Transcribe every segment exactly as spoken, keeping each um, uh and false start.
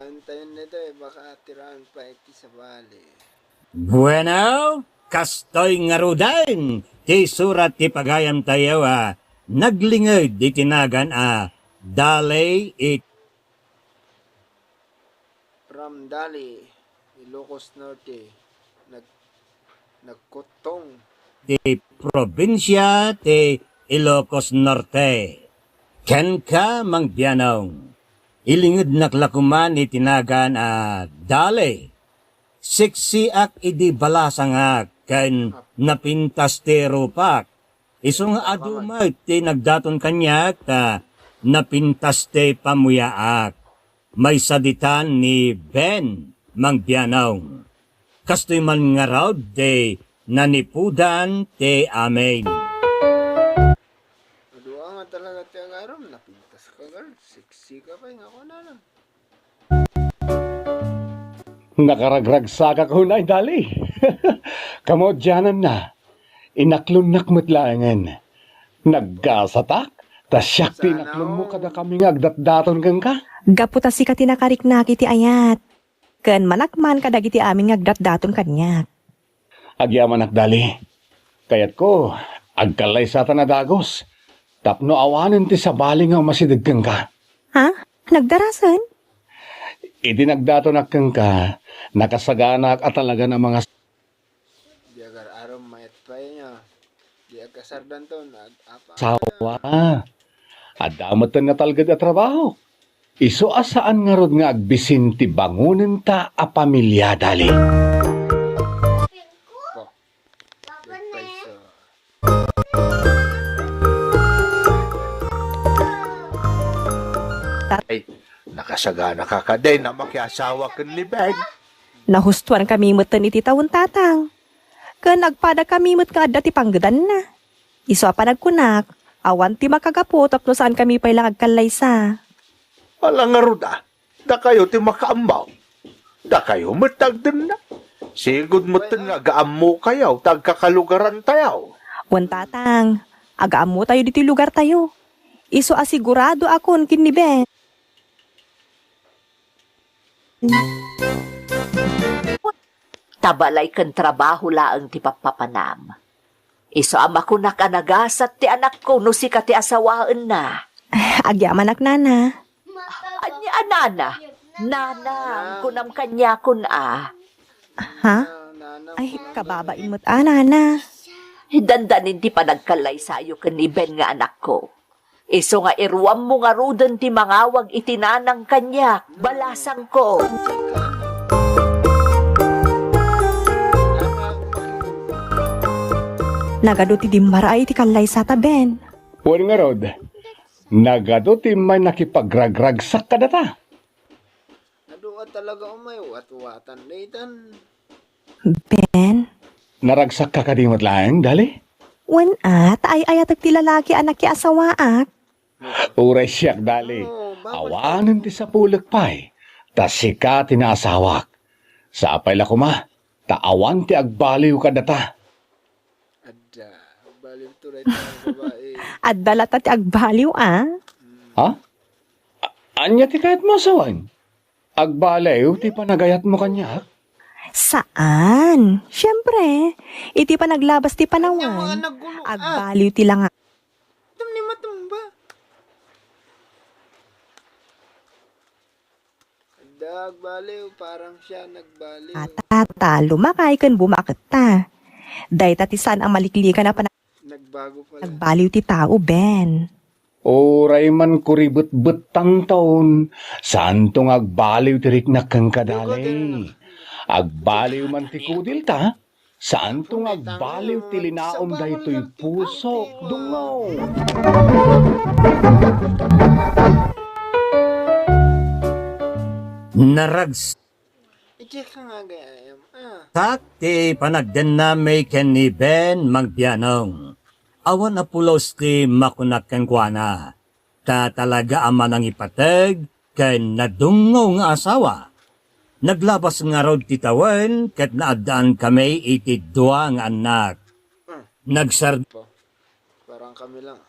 Antayon daytoy, baka tiraan pa iti sabali. Bueno, kastoy ngaruden ti surat ti pagayamtayo a naglinged iti nagan a Dali it From Dali, Ilocos Norte, nag-, nagkuttong. Ti probinsia ti Ilocos Norte. Kenka, Mang Bianong, ilingednak la koman iti nagan a Dali. Seksiak idi balasangak ken napintas ti rupak. Isu nga adu met ti nagdaton kaniak ta napintas ti pammuyaak. Maysa ditan ni Ben, Mang Bianong. Kastoy man ngarud ti nanipudan ti amin. Dua nga talaga ti agaram, napintas ka, girl. Sexy ka pa, nga ako na lang. Nakaragragsakak unay, Dali. Kamaudiananna, inaklonnak met laengen. Naggasatak, ta siak ti inaklonmo kadakami nga agdatdaton kenka. Gapu ta sika ti nakariknak iti ayat, ken manakman kadagiti amin nga agdatdaton kaniak. Agyamanak, Dali. Kayatko, agkallaysatan a dagus, tapno awanen ti sabali nga umasideg kenka. Ha? Nagdarasen? Idi nagdatonak kenka, nakasaganak a talaga a mangas- Di agar-arom mayat pay nga. Di agkasardanto, nag-apa. Sawa. Adda metten natalged a trabaho. Isu a saan ngarud nga agbisin ti bangonenta a pamilia, Dali. Ay, nakasagana ka kadi na makiasawa ken ni Ben. Nahustuan kami metten iti tawen, Tatang. Ken agpada kami met nga adda ti panggedanna. Isu a panagkunak, awan ti makagapu tapno saan kami pay la nga agkallaysa. Ala ngarud a, dakayo ti makaammo. Dakayo met ti agdenna. Sigud metten nga agaammokayo ta agkakalugarantayo. Wen, Tatang, agaammotayo ditoy lugartayo. Isu a sigurado a kun ken ni Ben. Ta balay ken trabaho laeng ti pappapanam. Isu a makunak a nagasat ti anakko no sika ti asawaenna. Agyamanak, Nana. Ania a Nana? Nanang, kunam kaniakon a. Ha? Ay, kababain met a, Nana. Dandanin ti panagkallaysayo ken ni Ben nga anakko. Isu nga iruammo ngaruden ti mangawag iti nanang kaniak, balasangko. Nagadu ti dimmaraay iti kallaysata, Ben. Wen ngarud, nagadu ti immay nakipagragragsak kadata. Adu a talaga umay watwatan daytan. Ben? Naragsakka kadi met laeng, Dali? Wen a, ta ay-ayatek ti lalaki a nakiasawaak. Uray siak, Dali. Oh, bakit? Awanen ti sapulek pay, ta sika ti naasawak. Sapay la koma, ta awan ti agbaliw kadata. Adda, agbaliw to dayta nga babai. Adda latta ti agbaliw, a? Ha? A-, ania ti kayatmo a sawen? Agbaliw ti panagayatmo kaniak? Saan. Siempre, iti panaglabas ti panawen, ania mo nga naggulo, a? Agbaliw ti langa. Tam ni matumba. Adda agbaliw, parang siya nagbaliw. Ata, ta, lumakay ken bumaketta. Dayta ti saan a maliklikan a panag- Nagbago pala. Nagbaliw ti tao, Ben. Uray man kuribetbettanton, saanto nga agbaliw ti riknak kenka, Dali. Agbaliw man ti kudilta, saanto nga agbaliw ti linaom daytoy pusok, dungngo. Narags- Idiak nga agayam, a. Sak ti panagdennami ken ni Ben Mangbianong. Awan a pulos ti makunak kenkuana. Ta talaga a manangipateg ken nadungngo nga asawa. Naglabas ngarud ti tawen ket naaddaankami iti dua nga annak. Hmm. Nagsar- Parang kami lang,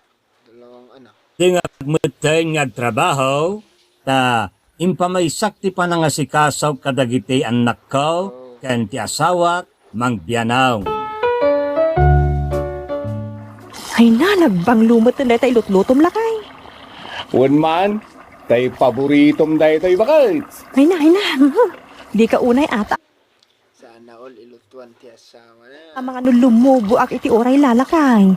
dalawang anak. Dingag metten nga agtrabaho, ta Impamaysak ti panangasikasok kadagiti annakko ken ti asawak, Mang Bianong. Ay na, nagbanglo met dayta ilutlutom, lakay. Wen man, tay paboritom daytoy, baket. Ay na, ay na. Dika unay ata. Sana all ilutuan ti asawa na. Amangan no lumuboak iti uray, lakay.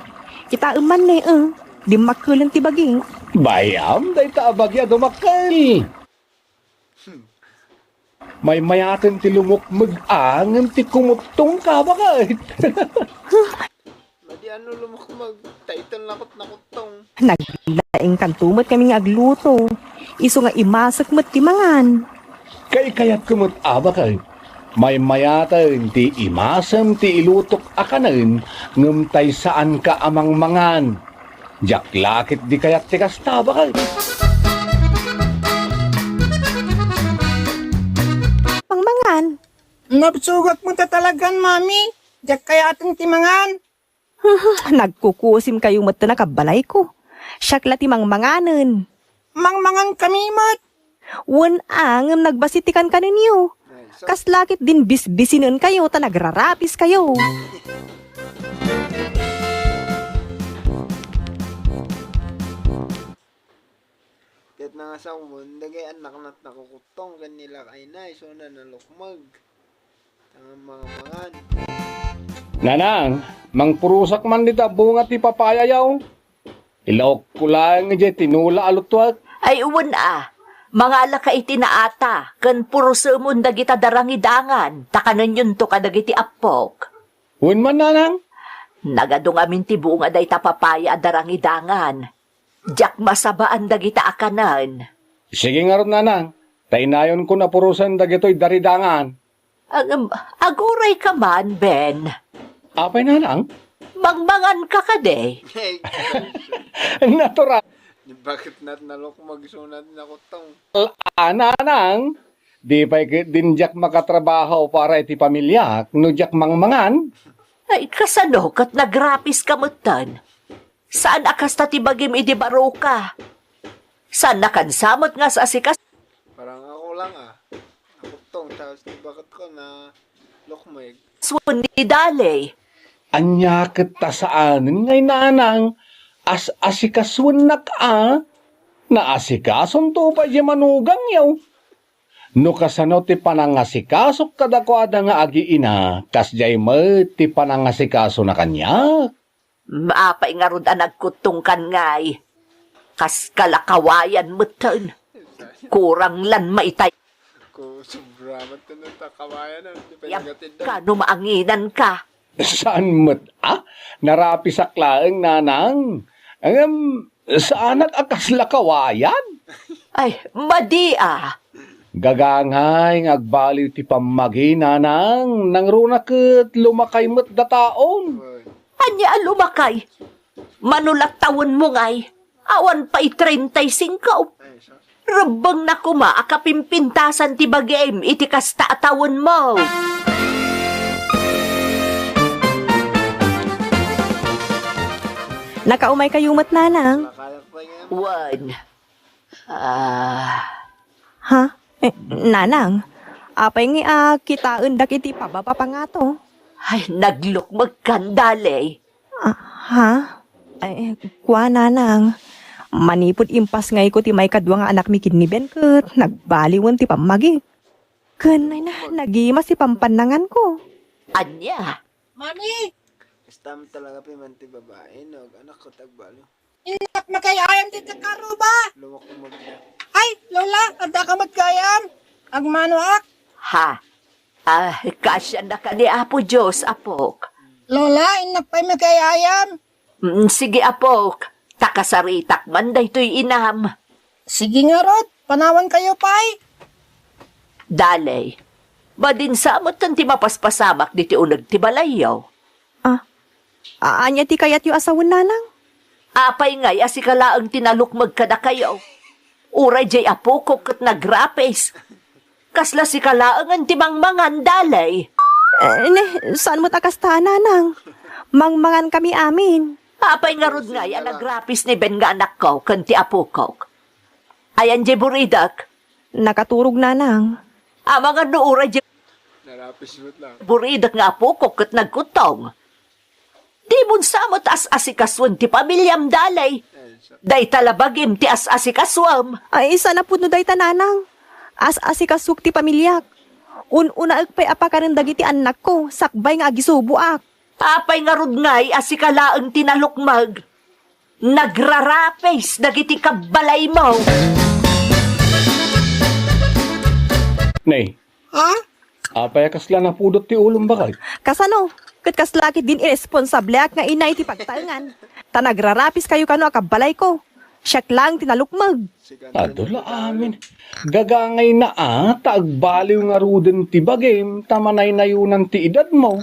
Kitaem man ne, eh. Dimmakkelen ti bagi. Bayam, dayta a bagi a dumakkel. Maymayaten ti lumukmeg a ngem ti kumuttong ka, baket. Madi ano lumukmeg, ta itan nakut-, nakuttong. Naglaingkanto met kami nga agluto. Isu nga imasek met ti mangan. Kaikayatko met a baket. Maymayaten ti imasem ti ilutok a kanen, ngem tay saanka a mangmangan. Diak la ketdi kayat ti kasta, baket. Mangmangan. Nabsogak met talagan, Mami. Diak kayaten ti mangan. Nagkukusimkayo met a kabbalayko. Siak la ti mangmanganen. Mangmangan kami met. Wen a, ngem nagbassit ti kankanenyo. Ay, so Kasla ketdin bisbisinenkayo ta nagrarapiskayo. Ket nangasawen, dagay annakna nakukuttong ken ni lakayna, isuna nalukmeg. Tanga mangan. Nanang, mangpurosak man dita bunga ti papayayaw. Ilaokko laeng idiay tinola a lutuek. Ay, wen a. Mangalaka iti naata, ken purosemon dagita darangidangan, ta kanenyon to kadagiti appok. Wen man, nanang. Nagadu ngamin ti bunga dayta papaya a darangidangan. Diak masabaan dagita a kanen. Sige ngarud, nanang. Ta inayonko a purosen dagitoy daridangan. Ag-, agurayka man, Ben. Apay, nanang? Mangmanganka kadi? Natural. Bakit nat nalukmag sunat na kutong? Ah, nanang, di pay ketdin diak makatrabaho para iti pamiliak no diak mangmangan. Ay, kasano ket nagrapiska metten? Saan a kasta ti bagim idi baroka? Saan a kansa met nga as-asikas-, Parang ako lang, ah. Nakutong, tapos di bakit ko na lukmig. Suen ni Dali. Ania ket ta saanen ngay, nanang, as-asikasuennak a? Naasikasonto pay diay manugangyo. No kasano ti panangasikasok kadakuada nga agiina, kasdiay met ti panangasikasona kaniak. Apay ngarud a nagkuttongkan ngay? Kas kalakawayan metten. Kurang lan maitay. Ko, sobra man to no ta kawayan, ah. Di pa Yam, nagatid na. Kano maanginan ka? Saan met, ah? Narapisak laeng, nanang. Ngem, saanak a kasla kawayan? Ay, madi, ah. Gagangay nga agbaliw ti pammagi, nanang. Nangruna ket lumakay met dataon. Oy. Ania a lumakay? Mano la tawenmo ngay? Awan pay treinta y cinco. Ay, sus. Rebbengna koma a kapimpintasan ti bagim iti kasta a tawenmo. Nakaumaykayo met, nanang? Nakayak pa nga. Wen. Ah. Ha? Eh, nanang, apay nga a kitaendak iti pababa pangato? Ay, naglukmegkan, Dali. Ah, ha? Ay, kua, nanang. Manipud impasngayko ti maikadua nga anakmi ken ni Ben ket nagbaliwen ti pammagi. Ken, ay na, nagimas ti pampannanganko. Ania? Mami! Kastam talaga piman ti babae, no? Anak ko tagbalo. Innak makay-ayam ti karuba. Lumak mo magda. Ay, Lola, adda ka magkayam. Agmanoak. Ha? Ah, kasyan na ka ni Apo Diyos, apok. Lola, innak pay makay-ayam. Mm, sige, apok. Takasaritak man daytoy inam. Sige ngarud, panawan kayo pay. Dalay, madinsa met ti mapaspasamak diti uneg ti balayyo. Ah, a-, ania ti kayatyo a sawen, nanang? Apay ngay a sika laeng ti nalukmeg kadakayo? Uray jay apokok ket nagrapis. Kasla sika laengen ti mangmangan, Dalay. Eh, ne, saan met a kasta, nanang? Mangmangan kami amin. Apay ngarud ngay a nagrapis ni Ben nga anakko ken ti apokok? Ayan jay buridek. Nakaturog, nanang. Amangan no uray diay Narapis met lang. Buridek nga apokok ket nagkuttong. Dimon sa met as-asikasuen ti pamiliam, Dalay. Ay, sa- Dayta la bagim ti as-asikasuem. Ay, saan a pudno dayta, nanang. As-asikasuek ti pamiliak. Un-unaek pay a pakanen dagiti annakko, sakbay nga agisuboak. Apay ngarud ngay a sika laeng ti nalukmeg? Nagrarapis dagiti kabbalaymo. Nay, Ha? Apay a kasla napudot ti ulom, baket? Kasano? Ket kasla ketdin iresponsableak nga inay ti pagtaengan. Ta nagrarapis kayo kano a kabbalayko. Siak laeng ti nalukmeg. Adu la amin. Gagangayna a ta agbaliw ngaruden ti bagim ta manaynayonan ti edadmo.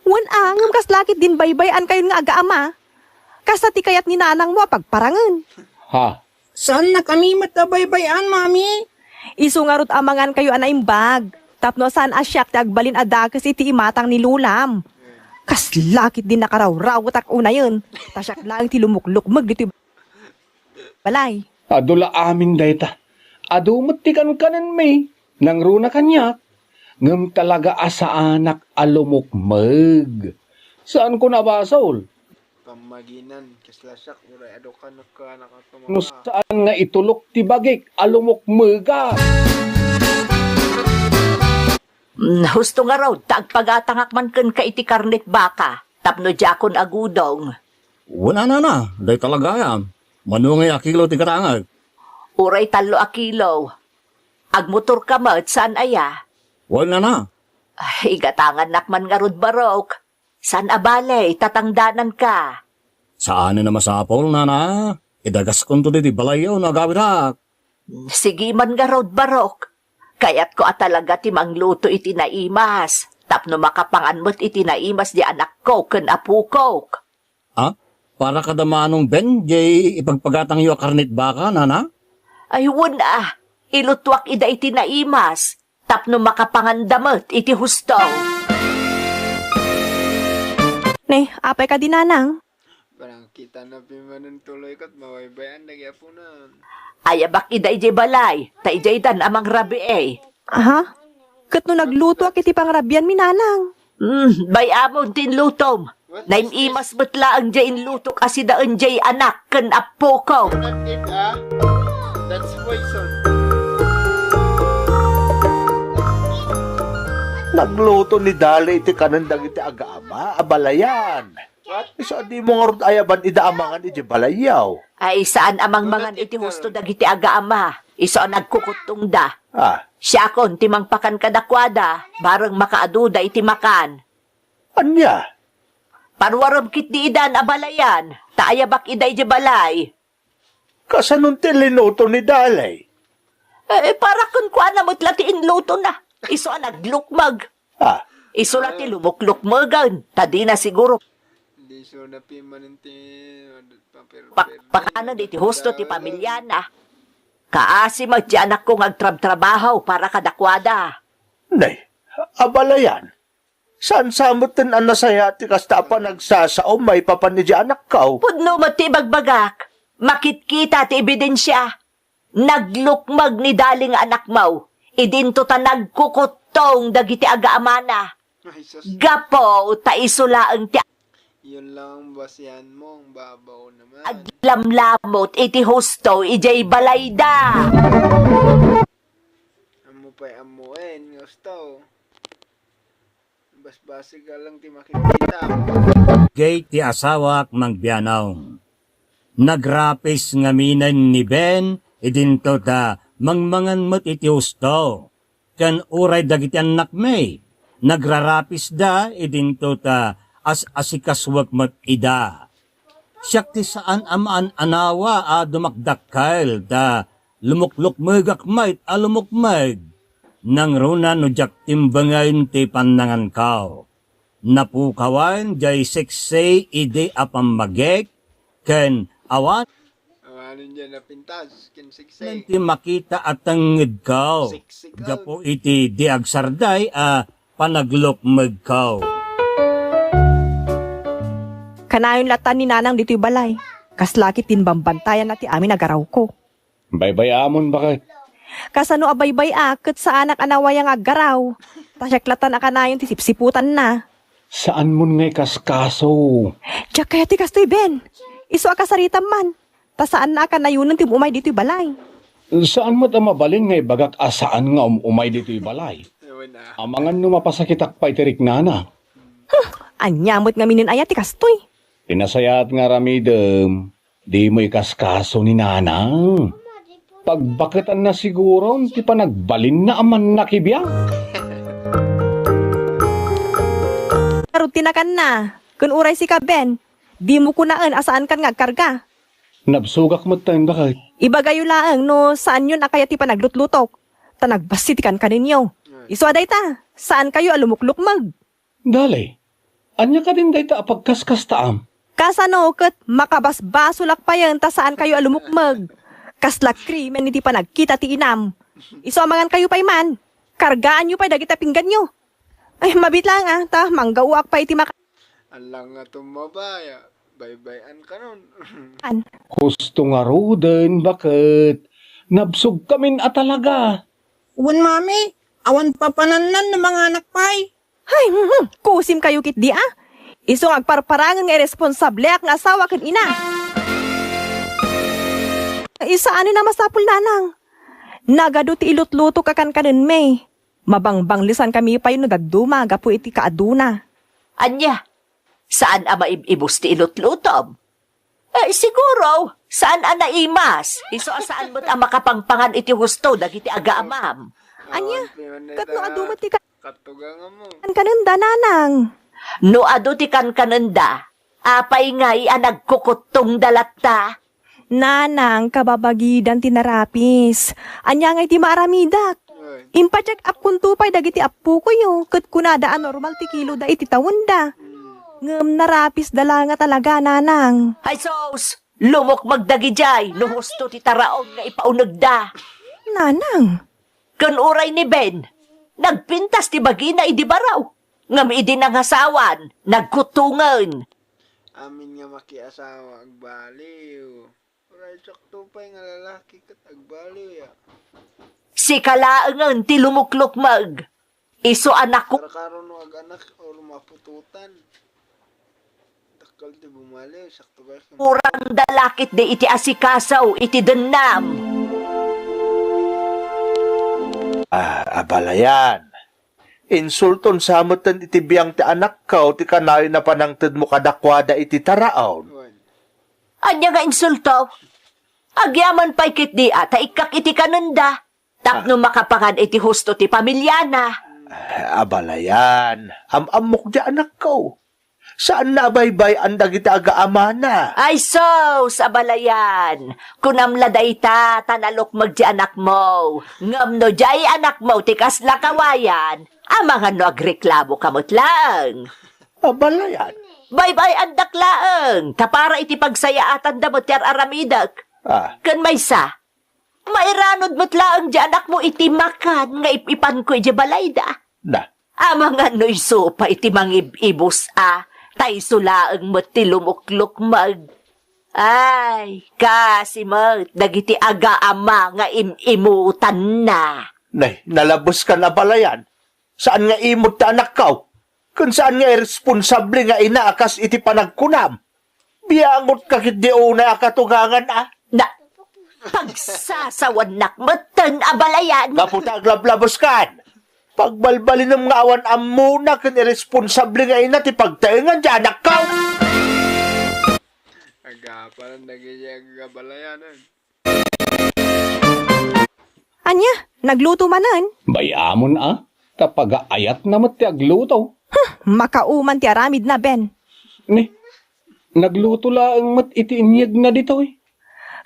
Wen a, ngem kasla ketdin baybay-an kayon nga agaama. Kasta ti kayat ni nanangmo a pagparangen. Ha? Saannak a met a baybay-an, Mami. Isu ngarud, amangan kayo a naimbag. Tapno saan a siak ti agbalin a dakes iti imatang ni Lolam. Kasla ketdin nakarawrawetak unayen. Ta siak laeng ti lumuklukmeg ditoy balay. Adu la amin dayta. Adu met ti kankanenmi. Nangruna kaniak. Ngem talaga a saanak a lumukmeg. Saanko a basol? Pammaginan, kasla siak, uray adu ka nagkaanak a no tumawa. Saan nga itulok ti bagik a lumukmegak? Mm, husto ngarud, ta agpagatangak man kenka iti karnet baka, tapno diakon agudong. Wen a, nana, dayta la gayam. Mano ngay a kilo ti gatangek? Uray tallo a kilo. Agmotorka met, saan aya? Wen, nana. Ay, igatangannak man ngarud, Barok. Saan a bale, tatangdananka. Saanen a masapul, nana. Idagaskonto ditoy balayyo no agawidak. Sige man ngarud, Barok. Kayatko a talaga ti mangluto iti naimas, tapno makapangan met iti naimas di anakko ken apokok. Ah? Para kada Manong Ben, jay ipagpagatangyo a karnet baka, nana? Ay, wen a, ilutuak ida iti naimas, tapno makapanganda met iti husto. Ne, apay kadi, nanang? Parang kita na pimanen tuloy kat mabaybayan lagi apunan. Ayabak ida idiay balay, ta idiay dan a mangrabii. Aha? Ket no naglutoak iti pangrabianmi, nanang? Hmm, bay-amon ti inlutom. What is this? Naim-imas met laeng diay inlutok a sidaen diay anak ken appoko. Not it, ah. That's poison. Nagluto ni Dali iti kanen dagiti agaama a balayan. What? Isu a dimo ngarud ayaban ida a mangan iti balayyo. Ay, saan a mangmangan iti husto dagiti agaama. Isu a nagkukuttongda. Ah. Siakon ti mangpakan kadakuada, bareng makaaduda iti makan. Ania? Paruarem ketdi idan a balayan, ta ayabak ida iti balay. Kasanon ti linuto ni Dalay? Eh, para kenkuana met la ti inlutona. Isu a naglukmeg. Ah. Isu la ti lumuklukmegen, ta dina siguro Hindi so napimanen ti paper-, pakpakanen iti husto ti pamilyana. Kaasi met ti anakko nga agtrabtrabaho para kadakuada. Nay, abalayan. Saan sa metten a nasayaat ti kasta a panagsasaom maipapan idiay anakko? Pudno met ti ibagbagak. Makitkita ti ebidensia. Naglukmeg ni Dali nga anakmo. Idinto ta nagkukuttong dagiti agaamana. Ay, sus. Gapu ta isu laeng ti Yun lang ang basihan mo, ang babaw naman. Aglamlamot iti husto idiay balayda. Ammo pay ammoen nga husto. Basbasig ka lang ti makikita. Gay ti asawak mangbianaw. Nagrapis ngaminen ni Ben idinto ta mangmangan met iti husto. Ken uray dagiti annakmi, nagrarapisda idinto ta as-asikasuek met ida. Siak ti saan a maan-anawa a dumakdakkel ta lumuklukmegak met a lumukmeg. Nangruna no diak timbengen ti pannanganko. Napukawan jay seksi idi a pammagik ken awan Awanen diay napintas ken seksi. Ti makita a tengngedko. Seksi ka. Gapu iti di agsarday a panaglukmegko. Kanayon latta ni Nanang ditoy balay. Kasla ket ti bambantayanna ti amin a garawko. Baybay-amon, baket. Kasano a baybay-ak ket saanak a nawaya nga aggaraw? Ta siak latta a kanayon ti sipsiputanna. Saanmon nga ikaskaso. Diak kayat ti kastoy, Ben. Isu a kasaritam man. Ta saanna a kanayonen ti um-umay ditoy balay. Saan met a mabalin nga ibagak a saan nga um-umay ditoy balay. Amangan no mapasakitak pay ti riknana. Huh, ania met ngamin aya ti kastoy? Pinasayaat nga aramidem, dimo ikaskaso ni nanang. Pagbaketanna siguron ti panagbalinna a mannakibiang. Ngarud ti nakanna, ken uray sika, Ben, dimo kunaen a saankan nga agkarga. Nabsogak metten, baket. Ibagayo laeng no saanyon a kayat ti panaglutlutok, ta nagbassit ti kankanenyo. Isu a dayta, saankayo a lumuklukmeg. Dali, ania kadin dayta a pagkaskastaam? Kasano ket makabasbasolak payen ta saankayo a lumukmeg? Kasla krimen iti panagkita ti inam. Isu a mangankayo pay man, kargaanyo pay dagiti pingganyo. Ay, mabiit laeng a, ta manggaoak pay iti maka- Anlang nga tumabaya, baybay-an kanon. An. Husto ngaruden, baket. Nabsogkamin a talaga. Wen, Mami, awan papanannan no manganak pay. Hay, hmm, hmm, kusimkayo ketdi a. Isu nga agparparangen nga irresponsableak nga asawa ken ina. Ay, saanen a masapul, nanang. Nagadu ti ilutlutok a kankanenmi. Mabangbanglesankami pay no dadduma gapu iti kaaduna. Ania? Saan a maib-ibus ti ilutlutom? Eh, siguro, saan a naimas? Isu a saan met a makapangpangan iti husto dagiti agaamam. Ania? Ket no adu met ti ka- Katugangan mo. Kankanenda, nanang. No adu ti kankanenda, apay ngay a nagkukuttongda latta? Nanang, kababagidan ti narapis. Ania ngay ti maaramidak? Ay. Impacheck up kunto pay dagiti appokoyo, ket kunada a normal ti kiloda iti tawenna. Hmm. Ngem narapisda la nga talaga, nanang. Ay sus! Lumukmeg dagidiay no husto ti taraon nga ipaunegda. Nanang! Ken uray ni Ben, nagpintas ti bagina idi baro, ngem idi nangasawan, nagkuttongen. Amin nga makiasawa, agbaliw. Uray sakto pay nga lalaki ket agbaliw ya. Sika laengen ti lumuklukmeg. Isu a naku- Karakaro no aganak o maputotan. Dakkel ti bumaliw, sakto pay. Kurang dalakit di iti asikaso iti dennam. Ah, abalayan. Insulton sa metten iti biang ti anakko ti kanayon a panangtedmo kadakuada iti taraon. Wen. Ania nga insulto? Agyaman pay ketdi a ta ikkak iti kanenda. Tapno makapangan iti husto ti pamiliana. Ah, abalayan, am-ammok di anakko. Saanna a baybay-an dagiti agaamana. Ay sus, abalayan. Kunam la dayta ta nalukmeg ti anakmo. Ngem no diay anakmo ti kasla kawayan, amangan no agreklamoka met laeng. Abalayan. Baybay-andak laeng, ta para iti pagsayaatanda met ti ar-aramidek. Ah. Ken maysa, mairanod met laeng ti anakmo iti makan nga ip-ipanko idiay balayda. Na. Amangan no isu pay ti mangib-ibus a, ta isu laeng met ti lumuklukmeg. Ay, kasi met dagiti agaama nga im-imutanna. Nay, nalabeskan abalayan. Saan nga imut ti anakko? Ken saan nga irresponsable nga ina a kas iti panagkunam? Biangotka ketdi unay a katugangan a. Na, pagsasawannak metten abalayan. Gapu ta aglablabeskan. Pagbalbalinem nga awan ammona ken irresponsable nga ina ti pagtaengan ti anakko. Agapanan dagiti agabalayanan. Ania, nagluto manen? Bay-amon a, ta pagaayatna met ti agluto. Huh, makauman ti aramidna, Ben. Ni, nagluto laeng met iti inyegna ditoy.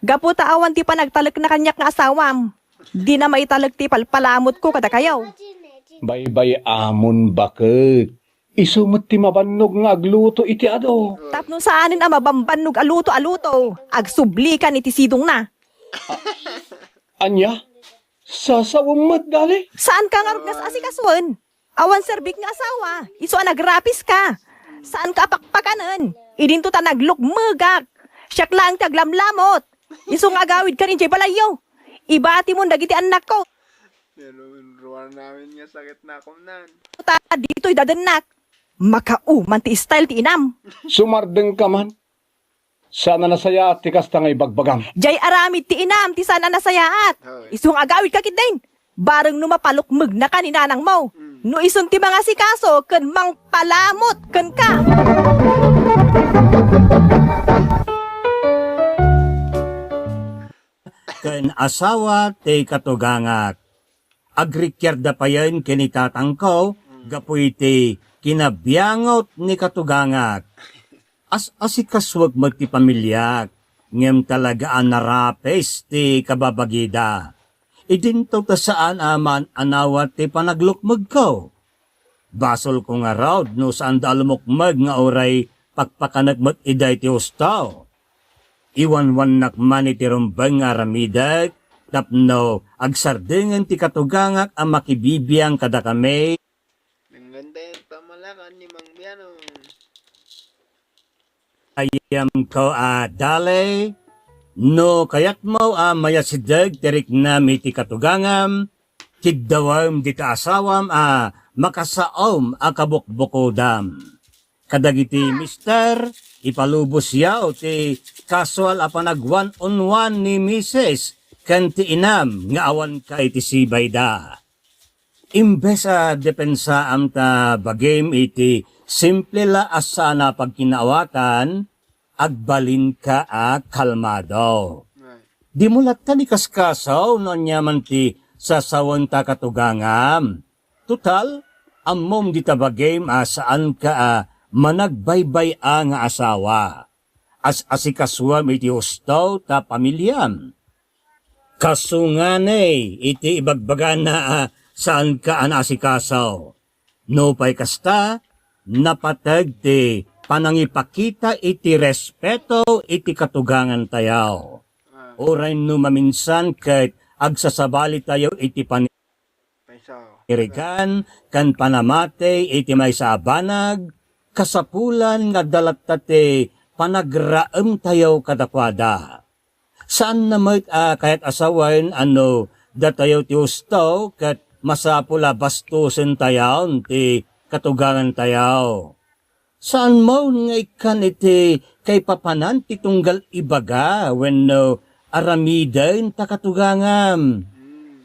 Gapu ta awan ti panagtalekna kaniak nga asawam. Dina maitalek ti palpalamutko kadakayo. Baybay-amon baket. Isu met ti mabannog nga agluto iti adu. Tapno saanen a mabambannog a luto a luto, agsublikan iti sidongna. Ania? Sasawem met, dali? Saanka ngarud nga asikasuen? Awan serbik nga asawa, isu a nagrapiska. Saanka a pakpakanen? Idinto ta naglukmegak. Siak laeng ti aglamlamot. Isu nga agawidkan idiay balayyo. Ibatimon dagiti annakko. Pero ruar namin nga sakit na kumnan. Ta ditoy dadennak. Makauman ti style ti inam. Sumardengka man. Saan a nasayaat ti kasta nga ibagbagam. Jay aramid ti inam ti saan a nasayaat. Hoy. Isu nga agawidka ketdin. Bareng no mapalukmegnaka ni nanangmo. Mm. No isun ti mangasikaso ken mangpalamut kenka. Ken asawa ti katugangak. Agrikiarda payen ken ni tatangko gapu iti kinabiangot ni katugangak. As-asikasuek met ti pamiliak, ngem talaga a narapes ti kababagida. Idinto ta saan a maan-anawat ti panaglukmegko. Basolko ngarud no saanda a lumukmeg nga uray pakpakanek met idiay ti husto. Iwanwannak man iti rumbeng nga aramidek tapno agsardengen ti katugangak a makibibiang kadakami. Nanggantayan pamalakan ni Mang Biano. Ayamko a dali, no kayatmo a mayasideg ti riknam iti katugangam, kiddawem dita asawam a makasaom a kabukbukodam. Kadagiti mister, ipalubosyaw ti kasual a panagwan-unwan ni misis ken ti inam nga awanka iti sibayda. Imbes a depensaam ta bagim iti simple la a saan a pagkinaawatan, agbalinka a kalmado. Right. Dimo latta ni kaskasaw no ania man ti sasawen ta katugangam. Total, ammom dita bagim a saanka a managbaybay-a nga asawa. As-asikasuam iti husto ta pamiliam. Kasu nganay iti ibagbagana a saanka a naasikaso. Nupay kasta, napateg ti panangipakita iti respeto iti katugangantayo. Uray no maminsan ket agsasabalitayo iti pan- Paisaw. Irigan ken panamati iti maysa a banag, kasapulan nga adda latta ti panagraemtayo kadakuada. Saanna met a kayat a sawen a no datayo ti husto ket masapul a bastusentayon ti katugangantayo. Saan maon nga ikkan iti kaipapanan ti tunggal ibaga wenno aramiden ta katugangam.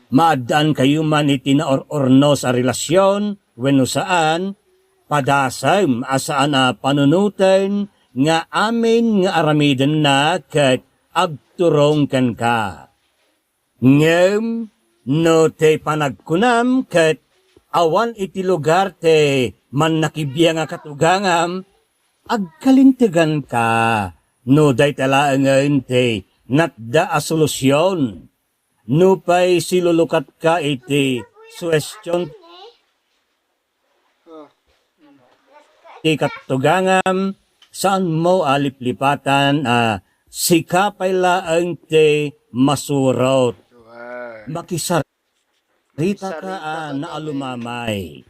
Maaddaan kayo man iti naur-urnos a relasyon wenno saan, padasem a saan a panunoten nga amin nga aramidenna ket agturong kenka. Ngem no ti panagkunam ket awan iti lugar ti mannakibiang a katugangam, agkalinteganka no dayta laengen ti natda a solusion. Nupay silulukatka iti suhestion ti katugangam, saanmo a liplipatan a sika pay laeng ti masurot. Makisarita ka a naalumamay.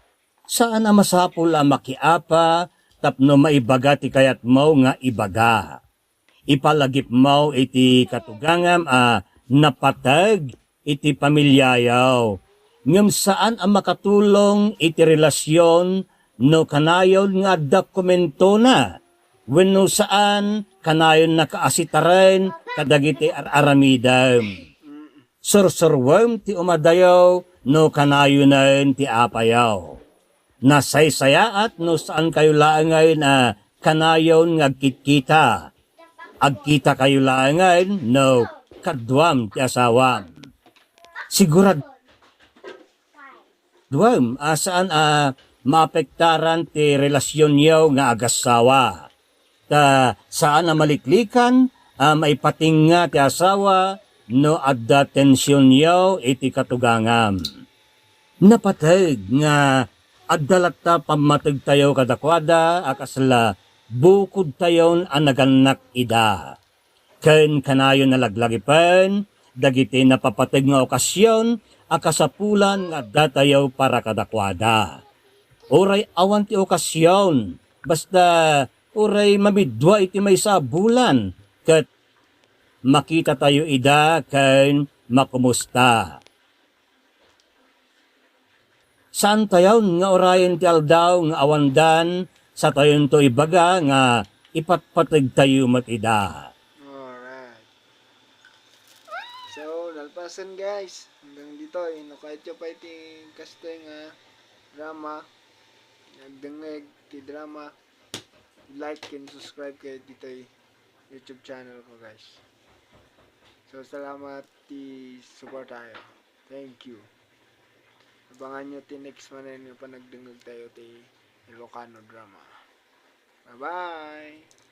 Saan a masapul a makiapa tapno maibaga ti kayatmo nga ibaga. Ipalagipmo iti katugangam a napateg iti pamiliayo, ngem saan a makatulong iti relasyon no kanayon nga adda komentona wenno saan, kanayonnaka a sitaren kadagiti ar-aramidem. Sursuruem ti umadayo no kanayonen ti apayo. Nasaysayaat no saankayo laengen a kanayon nga agkitkita. Agkitakayo laengen no kaduam ti asawam. Siguraduem a saan a maapektaran ti relasyonyo nga agassawa. Ta saan a maliklikan a maipatinga ti asawa no adda tensionyo iti katugangam. Napateg nga adda latta pammategtayo kadakuada a kasla bukodtayon a nagannak ida. Ken kanayon a laglagipen dagiti napapateg nga okasion a kasapulan nga addatayo para kadakuada. Uray awan ti okasion, basta uray mamiddua iti maysa a bulan, ket makitatayo ida ken makumusta. Saantayon nga urayen ti aldaw nga awandan, satayonto ibaga nga ipatpategtayo met ida. Alright. So, nalpasen, guys. Hanggang ditoy. No kayatyo pay ti kastoy nga drama, nagdengngeg ti drama, like and subscribe kayo ditoy YouTube channel ko, guys. So, salamat ti suportayo. Thank you. Abangan nyo ti next manen nga panagdengngeg tayo ti Ilocano drama. Bye-bye!